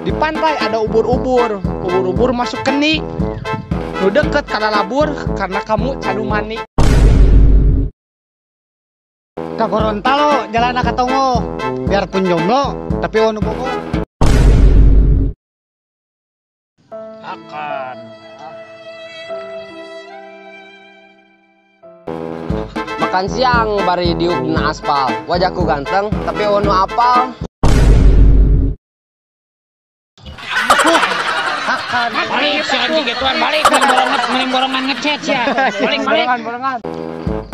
Di pantai ada ubur-ubur, ubur-ubur masuk keni. Nu deket karena labur, karena kamu cadu mani. Ke Gorontalo jalan ka Tongo, biarpun jomblo tapi ono bogo. Akan. Makan siang bari diuk dina aspal. Wajahku ganteng tapi ono apal. Balik si anjing gituan balik mending borongan ngechat ya. Balik balik. Borongan.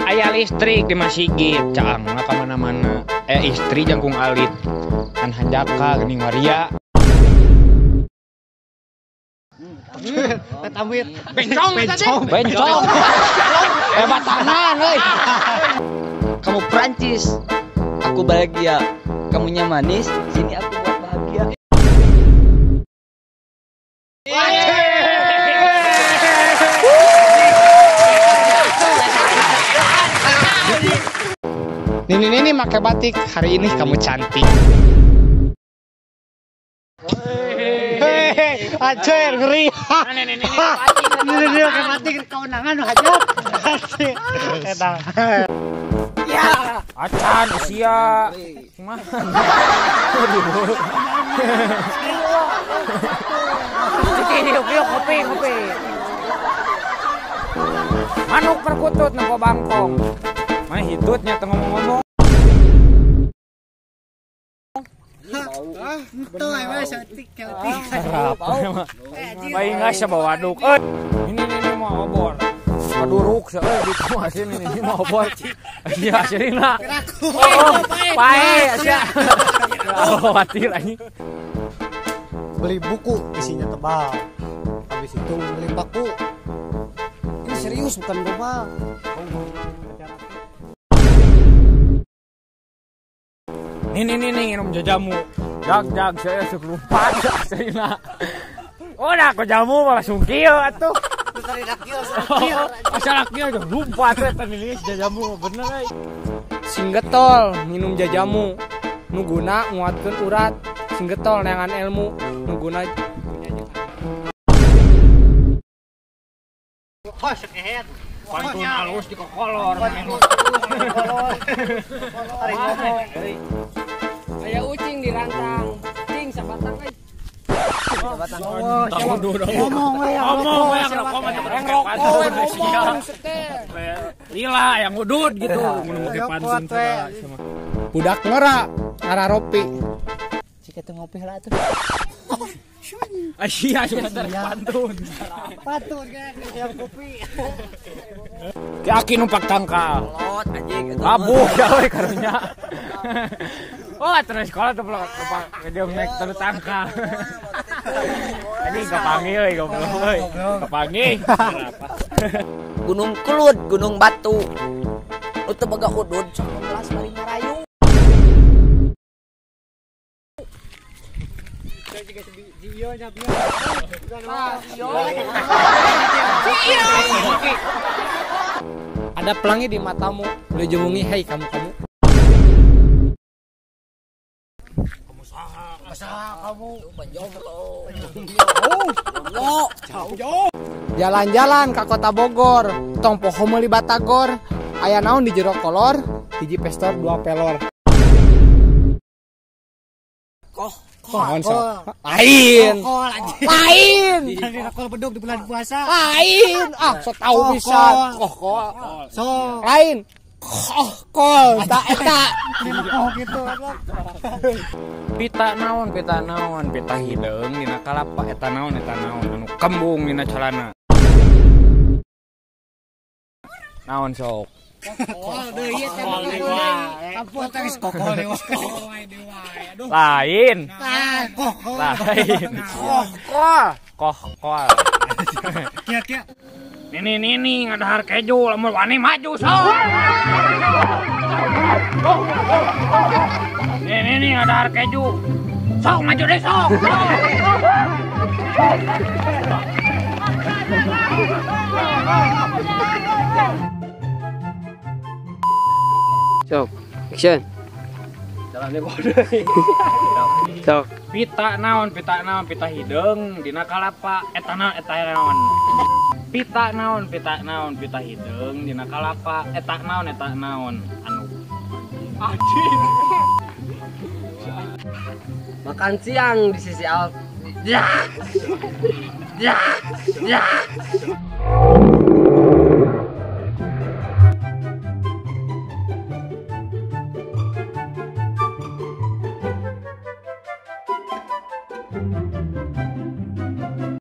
Aya listrik di masjid, caang ka mana-mana. Istri jangkung alit. Kan hanjaka geuning waria. Amit. Bencong bencong. Bencong. Batanan euy. Kamu Prancis, aku bahagia. Kamunya manis, sini aku buat bahagia. Nini nini make batik, hari ini kamu cantik. Hehehe, anjir ngeri. Nini nini make batik keundangan aja. Eta. Ya, acan usia. Kumaha? Kopi kopi. Manuk perkutut nempo bangkong. Mah hitutnya teu ngomong-ngomong. Henteu we saeutik saeutik. Bae geus bawa waduk. Ini ini mau obor. Kaduruk euy ditu asin ini mau obor. Iya asinna. Oh, pae sia. Khawatir anjing. Beli buku isinya tebal. Habis itu beli paku. Ini serius bukan gombal. Ini nih minum jajamu. Jag saya sok lupa aslina. Oh, nah aku jamu malah sungkieu atuh. Asal kieu lupa teh teh jajamu bener euy. Sing getol minum jajamu. Nu guna nguatkeun urat. Sing getol neangan ilmu, nu guna. Oh, sekehet. Pantun alus di kokolor. Aya ucing di rantang, cing sabatang euy. Sabatang. Ngomong we, ngomong we, rokok mah ngomong. Lila yang udut gitu, mun make pantun sama. Budak ngora, ngararopi. Cik teu ngopi heula atuh. Asia sebentar pantun. Pantun kan yang kopi. Ki numpak tangkal. Lot anjing eta. Labuh ya we karunya. Oh, terus sekolah tuh pelok jeung naik terus tangkal. Anjing kapanggih euy goblok euy. Kapanggih. Gunung Kelud, Gunung Batu. Nu teu boga udud sok 15 bari ngarayu. Ada pelangi di matamu, boleh jemungi, hei kamu kamu. Kamu saha, kamu. Jalan-jalan ke kota Bogor, tong poho meuli batagor, aya naon di jero kolor, hiji pestor dua pelor. Koh. Lain. Lain. Kol beduk di bulan puasa. Lain. Ah, so tau bisa. Koh kol. So. Lain. Koh kol. Tak eta. Koh gitu. Pita naon, pita hideung dina kalapa eta naon anu kembung dina calana. Naon sok. Kokol deui eta. Kampung teh geus kokol deui. Lain. Lain. Kokol. Kokol. Kia kia. Nini nini ngadahar keju lamun wani maju sok. Nini nini ngadahar keju. Sok maju deh sok. Sok, action. Jalannya kode. Sok. Pita naon, pita naon, pita hideung dina kalapa, eta naon, eta naon. Pita naon, pita naon, pita hideung dina kalapa, eta naon, eta naon. Anu. Anjing. Makan siang di sisi al. Ya. Ya. Ya.